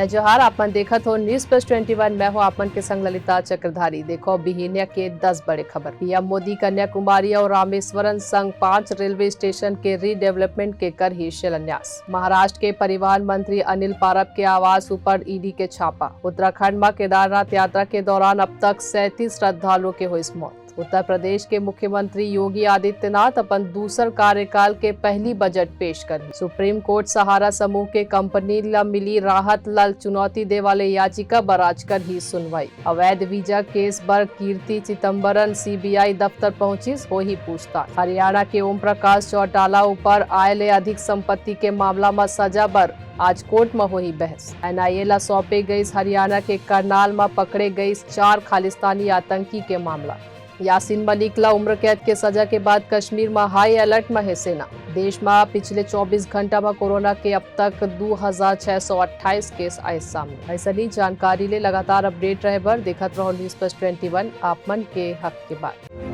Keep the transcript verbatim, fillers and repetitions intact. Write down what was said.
जोहार, आप मन देखत हो News Plus twenty one, मैं हूं आप मन के संग ललिता चक्रधारी। देखो बिहिनिया के दस बड़े खबर। पीएम मोदी कन्याकुमारी और रामेश्वरम संग पांच रेलवे स्टेशन के रीडेवलपमेंट के करही शिलान्यास। महाराष्ट्र के परिवहन मंत्री अनिल पारब के आवास ऊपर ईडी के छापा। उत्तराखंड म केदारनाथ यात्रा के दौरान अब तक सैंतीस श्रद्धालुओं के होइस मौत। उत्तर प्रदेश के मुख्यमंत्री योगी आदित्यनाथ अपन दूसर कार्यकाल के पहली बजट पेश करही। सुप्रीम कोर्ट सहारा समूह के कंपनी ल मिली राहत ल चुनौती दे वाले याचिका बर आज करही सुनवाई। अवैध वीजा केस बर कीर्ति चिदम्बरम सीबीआई दफ्तर पहुंचिस, होही पूछताछ। हरियाणा के ओम प्रकाश चौटाला ऊपर आय ले अधिक संपत्ति के मामला म सजा बर आज कोर्ट म होही बहस। एनआईए ल सौंपे गईस हरियाणा के करनाल म पकड़े गईस चार खालिस्तानी आतंकी के मामला। यासीन मलिक ला उम्र कैद के सजा के बाद कश्मीर म हाई अलर्ट म हे सेना। देश म पिछले चौबीस घंटा म कोरोना के अब तक दू हजार छह सौ अट्ठाईस केस आए सामने। ऐसनी जानकारी ले लगातार अपडेट रहे बर देखत रहो News Plus twenty one, आप मन के हक के बात।